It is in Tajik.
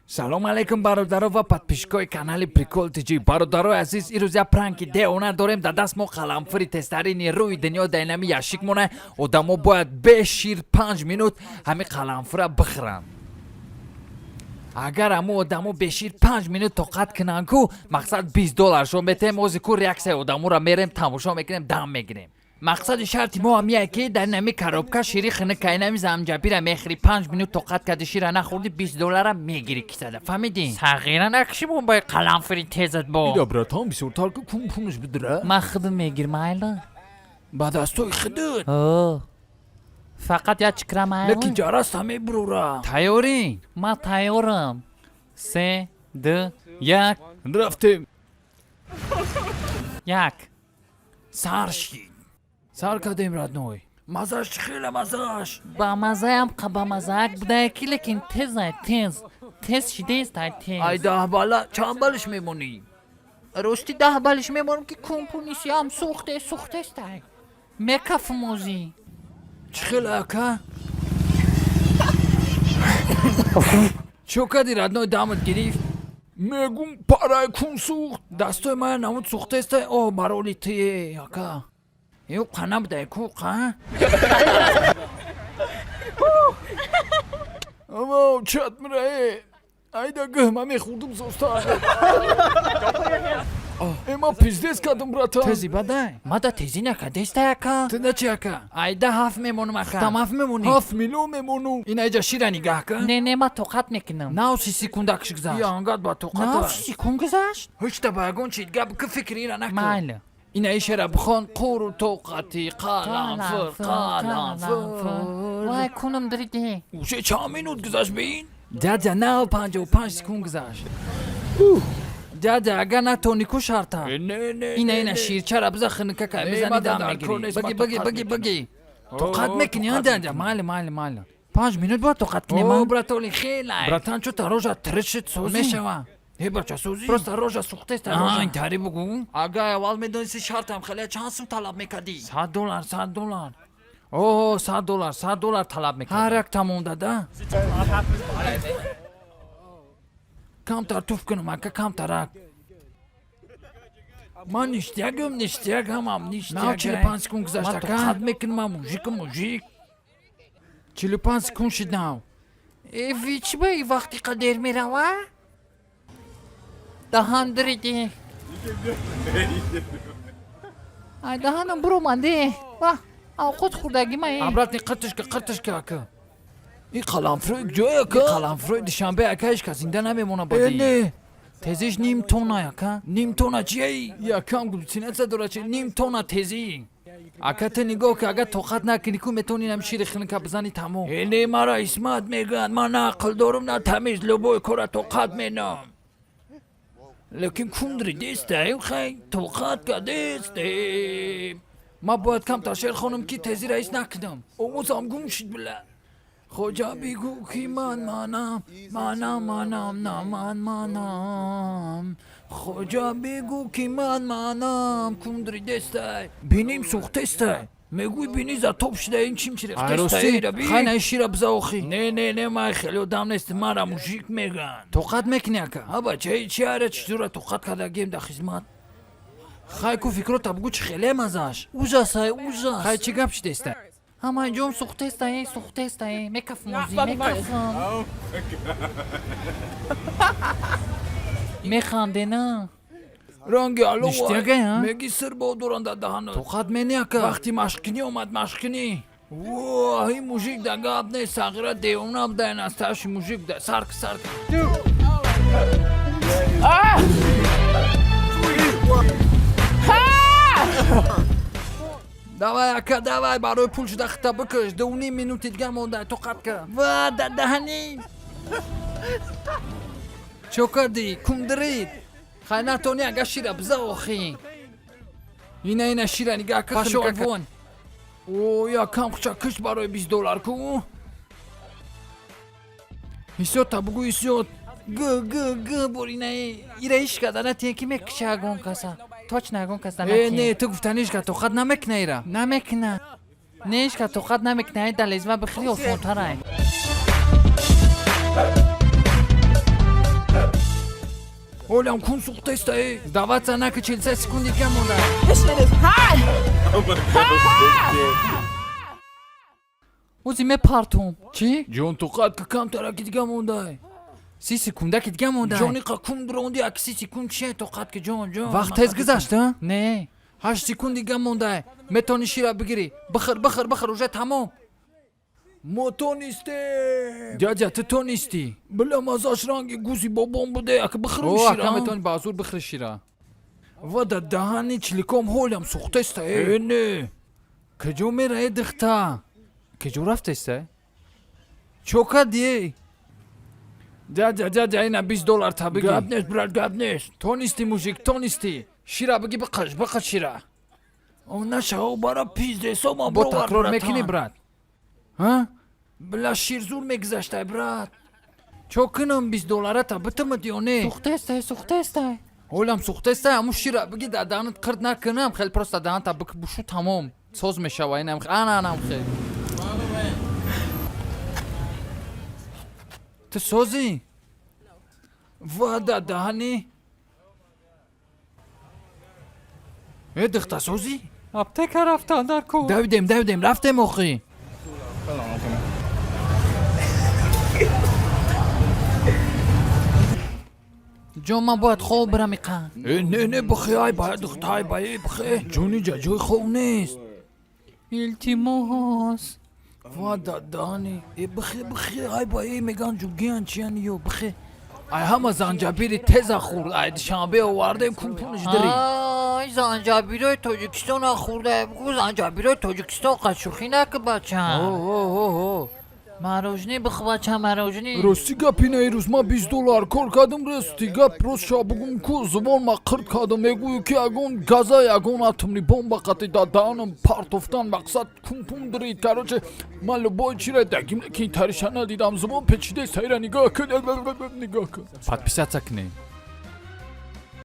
Салом алейкум, бародаро ва подписчикои канали Прикол ТЖ. Бародарои азиз, ирӯз як пранки девона дорем. Дар даст мо қаламфури тезтарини рӯи дунё дар инами ящик монад. Одамо бояд бе шир 5 минут ҳамин қаламфура бихӯранд. Агар ҳамо одамо бе шир 5 минут тоқат кунанд ку, мақсад, 20 доллар шо метаем. Ози ку реаксияи одаморо мерем, тамошо мекунем, дам мегирем. Мақсади шарти мо ҳамияе, ки дар инами коробка шири хунука, инами замҷабира мехӯри, 5 минут тоқат карди, шира нахӯрди, 20 доллара мегири кисада. Фаҳмидӣ? Сағира накуши бомбаи қаламфури тезат бо. Ида, братан, бисёртар ки кун пунш бидира. Ман худам мегирм, айла. Ба дастои худут? О, фақат як чикрам, айла. Лекин ҷараста мебурора. Тайёрӣ? Ман тайёрам. Се, ду, як. Рафтем. Як. Сар шид, сар кардем, родной. Мазаш чӣ хела, мазаш? Ба мазаям, ба мазаак будае ки, лекин тезай, тез тез шидестай, тез. Ай, 10 бала чанд балиш мемонӣ? Рости, 10 балиш мемонам, ки кумпунисиам сӯхте, сӯхтестай, мекафм озӣ. Чӣ хела, ака? Чё кардӣ, родной? Дамат гирифт, мегум, парай кун сӯхт. Дастои мая намуд сӯхтестай. О, бароли тие, ака. Ё қана будай ку қа. Аво, чат мирае. Айда гӯ, ман мехӯрдум состар. Э, ман пиздец кардам, братан. Тези бадай, мада тезӣ накардестай, ака. Ту начи, ака? Айда ҳафт мемонам, ака. Там ҳафт мемонӣ? 7 миллион мемонум. Ин айҷа шира нигаҳ кун. Не, не, ман тоқат мекунам. Нав 30 секундакш гузашт. Я ангат ба Нав тоқата. 30 секунд гузашт. Ҳечта ба ягон чиз гап ки, фикри ира накун. Майли. Ина ишера бихон: қуру тоқати қаламфур, қаламфур. Вай, кунам дриде. Уше чанд минут гузашт, бин. Дядя, нав 55 секунд гузашт, дядя. Агар натонӣ ку, шарта. Э, не, не. Ина, ина ширчара биза, хунука кай. Не, Мизани, мада дам дар мегирӣ. кор нест, Баги, ман баги, тоқат баги, мекунам. баги. Тоқат О, мекунӣ, а, тоқат дядя? мекунам. Майли, майли, майли. 5 минут бояд тоқат кунем. О, а? братоли, хелай. Братан, чӯ та рожа тришит, сӯзӣ Мешава. Э, бача, сӯзӣ. Просто рожа сӯхтеста. А, интари бугӯ. Агар аввал медонисти, шартам хеле, чанд сум талаб мекардӣ? 100 доллар, 100 доллар. О, 100 доллар, 100 доллар талаб мекардам. Ҳар як тамонда да камтар туф кунам, ака, камтарак. Ман ништягам, ништяг, ҳамам Нав ништяг. 45 секунд гузашт, Ман ака. тоқат мекунам, ман мужикам, мужик. 45 секунд шид нав. Эви, чӣ ба и вақти қадер мерава? Даҳан дриди. Ай, даҳанам буроманде. Ва авқот хӯрдагӣ ма. Обратно қиртишка, қиртишка, ака. И қаламфурӯи ҷой, ака? Қаламфурӯи Душанбе, ака, ҳеч кас зинда намемона. Э, Бади не. Тезиш ним тонна, ака. Ним тонна чияи? Якам галлюцинация дора чи? Ним тонна тезӣ, Ака, ту нигоҳ ки, агар тоқат накунӣ ку, метавонӣ нам шири хунука бизанӣ, тамом. Э, не, мара Исмат мегӯянд. Ман на ақл дорум, на тамиз, любой кора тоқат менам. Лекин кундри дестаем, хай, тоқат кадестем. Ман бояд камтар шеър хонам, ки тезира ҳис накунам. Овозам гум шуд, била. Хоҷа, бигӯ, ки ман манам, манам, манам, на ман манам. Хоҷа, бигӯ, ки ман манам, кундри дестай, биним сӯхтестай. Мегӯй, бини затоп шуда, ин чим Айрости, чирехтестай. Хай, наи шира биза охи. Не, не, не, ман хеле одам нестам, мара мужик мегӯянд. Тоқат мекунӣ, ака? А, бачаи, чи ара чизура тоқат кардагем дар хизмат. Хай ку, фикрота бугӯ, чӣ хеле мазааш? Ужасай, ужас. Хай, чӣ гап шидеста? Ҳамаи ҷом сӯхтестай, сӯхтестай, мекафм озӣ, мекафм. Механде на? Ранги алова. Ништяга, а? Меги, сир бо доранд дар даҳанат. Тоқат мени, ака? Вақти машқкунӣ омад, машқкунӣ. Воҳ, ин мужик да гап нест, сағира девона будаин, аз таши мужик да сарк, сарк. Давай, ака, давай, барои пул шуда хита бикаш. 2,5 минути дигар монда, тоқат ка. Ва, дар даҳанӣ. Чо кардӣ, кундрид? Хай, натонӣ, ага, шира биза охи. Ина, ина шира нигаҳ ка. Пошёл хунука ка. Вон. О, якам хуча кишт барои 20 доллар ку. Ҳиссиёта бугӯ, ҳиссиёт. Г г г борина, ира иш када натие, ки мекиша ягон каса, точно ягон каса. Э, натие. Не, ту гуфтаниш ка тоқат намекуна ира. Намекуна, не, ишка тоқат намекуна. Ай, далезва бихӯри, осонтарай. Ҳолям кун сӯхтеста э. Сдаваться наки, 43 секунди дига монда. This shit is hot. Ози мепартом. Чӣ? Ҷон, тоқат ки, камтараки дига мондай. 30 секундаки дига монда. Ҷони, қа кун биронди, як 30 секунд чие? Тоқат ки, ҷон, ҷон. Вақт тез гузашт, а? Не. 8 секунд дига мондай. Метавонӣ шира бигирӣ. Бихӯр, бихӯр, бихӯр, уже тамом. Мо тонистем. Дядя, ту тонистӣ. Била, мазаш ранги гуси бобом буде, ака бихӯрм О, ака, шира. метавонӣ ба зур бихӯри шира. Ва да даҳани чиликом ҳолям сӯхтеста э. Не. Куҷо мерае, дихта? Куҷо рафтеста? Чо кардӣ? Дядя, дядя, ина 20 доллар та бигӣ. Гап Нест, брат, гап нест. Тонистӣ, мужик, тонистӣ. Шира бигӣ, биқаш, биқаш шира. О, нашао бара пиздесома. Бо такрор мекунӣ, брат, ҳа? Била, шир зур мегузаштай, брат. Чо кунам, 20 долларата битимад ё не? Сӯхтестай, сӯхтестай. Ҳолам сӯхтестай. Ҳамун шира бигӣ, дар даҳанат қирд накунам, хеле просто даҳанта бушу, тамом, соз мешава. Инам, ана, анам хел. Ту созӣ? Ва да даҳани э, дихта, созӣ? Аптека рафтан дар кор. Давидем, давидем, рафтем охи. Ҷон, ман бояд хоб бирам иқа. Э, не, не, бихе, ай ба дихта, ай ба э, бихе, ҷони, ҷа ҷои хоб нест. Илтимос. Ва да даҳани э, бихе, бихе, ай ба э, меган ҷугиян чиян ё, бихе. Ай ҳама занҷабири теза хӯрд, ай Душанбе овардем, кунпунш дири. Ай занҷабирои Тоҷикистона хӯрда, бигӯ, занҷабирои Тоҷикистон қашӯхӣ наки, бача. Мороженое бих, бача, мороженое. Рости гап, ина ирӯз ман 20 доллар кор кардам. Рости гап, рост ша бугум ку, зубон ма қирд кардам. Мегӯю, ки ягон газа, ягон атомный бомба қати да даҳанам партофтан, мақсад, кунпун дирид. Короче, ман любой чира дагим, лекин тариша надидам. Зубон печиде, сайра нигоҳ кун, нигоҳ кун. Подписаться кунед.